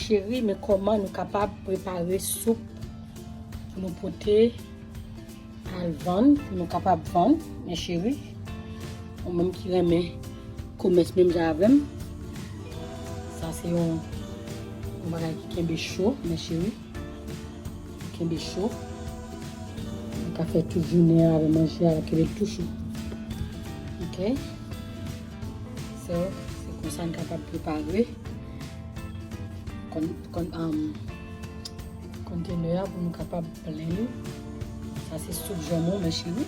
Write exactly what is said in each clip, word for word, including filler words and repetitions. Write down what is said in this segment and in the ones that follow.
Cheri, men kòman nou kapab prepare soup pou nou pote al vann, pou nou kapab vann, men cheri. Ou menm ki renmen komès menm jan avè m, sa se yon, yon bagay ki kenbe cho, men cheri. Kenbe cho. Nou ka fè tout jounen an avè manje a, kenbe l tou cho. Ok? So, se konsa n kapab prepare kon, kon, um, kontenè a pou nou kapab plen li. Sa se soup janmon, men cheri.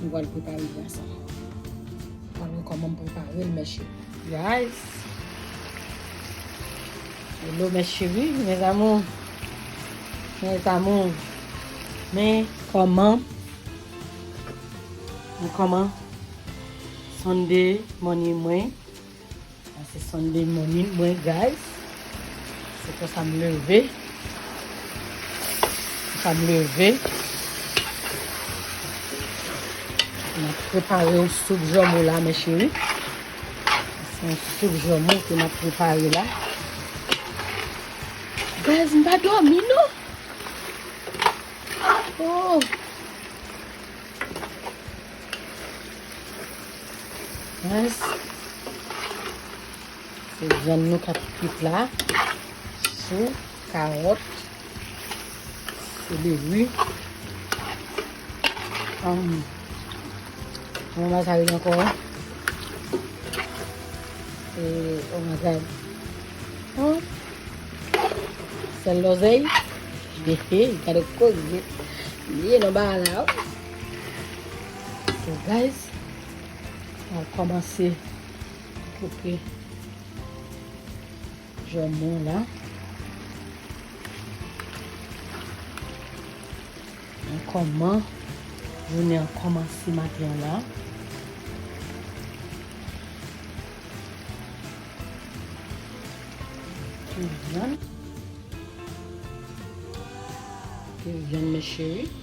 Nou pral prepare li ansanm. Nou pral wè kòman m prepare l, men cheri. Guys. Hello, mes chéris, mes amours. Mes amours. Men kòman? Men kòman? Sunday morning mwen. Sa se Sunday morning mwen, guys. Se konsa m leve. Konsa m leve. M ap prepare yon soup janmon la, mes chéris. Se yon soup janmon ke m ap prepare la. Guys, m pa dòmi non. Oh. Guys. Se vyann nou k ap kwit la. Chou, kawòt, seleri. Um, kòman sa rele ankò? E, oh my God. Huh? Sèl lòzèy? Hehe, gade koze. Ye nan bagay la, oh. So, guys, mwen kòmanse koupe janmon la. Men kòman jounen an kòmanse maten an la. Pou vyann. Pou vyann, mes chéris.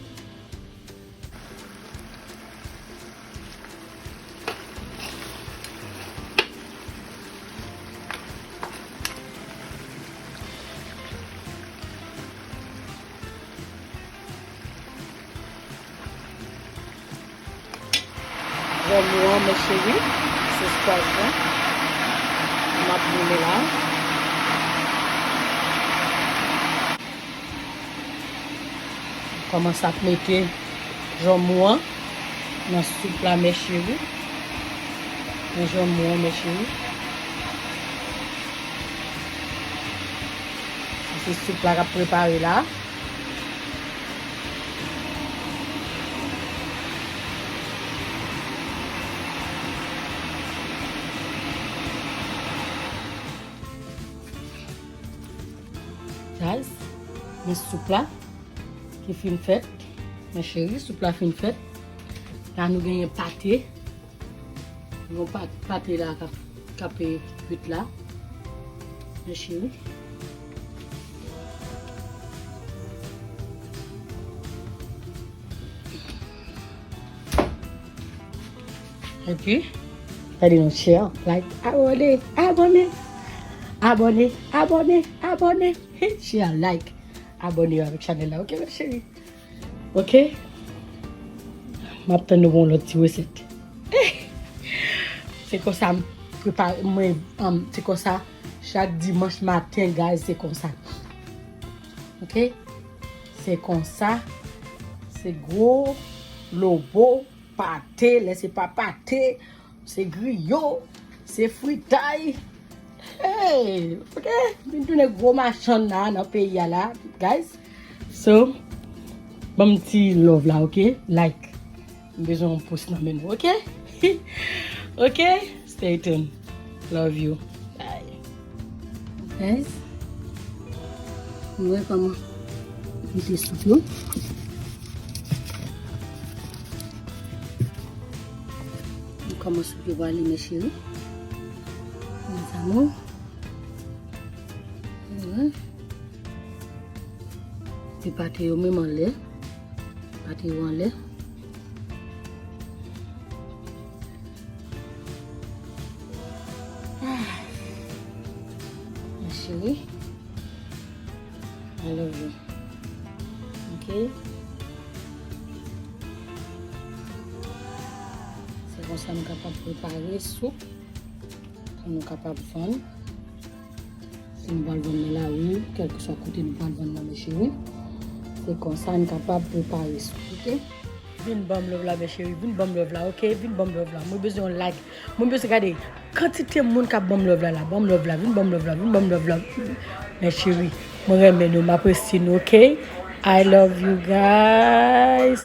Janmon an, mes chéris, se skwaz lan. M ap boule la. Kòmanse ap mete janmon an nan soup la, mes chéris. Men janmon an, mes chéris. Sa se soup la k ap prepare la. Guys, men soup la ki fin fèt. Men cheri, soup la fin fèt. La nou genyen pate. Nou pa-, pate la k ap, k ap, eh, kwit la. Men cheri. Ok. Gade nou, share, like, abòne, abòne. Abòne, abòne, abòne. Share, like, abòne avèk chanèl la. Ok, mes chéris. Ok? M ap tann nou pou yon lòt ti resèt. Se konsa m prepare, mwen, um, se konsa chak dimanch maten, guys, se konsa. Ok? Se konsa. Se gwo lobo, pate, lè se pa pate, se griyo, se fritay. Hey, ok, vin tounen gwo machann la nan peyi a la, guys. So, ban m ti love la, ok? Like. M bezwen yon pous nan men nou, ok? Ok? Stay tuned. Love you. Bye. Guys, nou wè kòman mete soup yo. Kòman soup yo prale, mes chéris. Mes amours. Ti pate yo menm anlè. Pate yo anlè. Ah. Mes chéris. I love you. Ok? Se konsa nou kapab prepare soup pou nou kapab vann. Si nou pral vann nan lari, kèlkeswa kote nou pral vann nan, mes chéris, se konsa nou kapab prepare soup, ok? Vin ban m love la, mes chéris, vin ban m love la, ok? Vin ban m love la. Mwen bezwen yon like. Mwen bezwen gade kantite moun k ap ban m love la la. Ban m love la, vin ban m love la, vin ban m love la. Mes chéris, mwen renmen nou, m apresye nou, ok? I love you guys.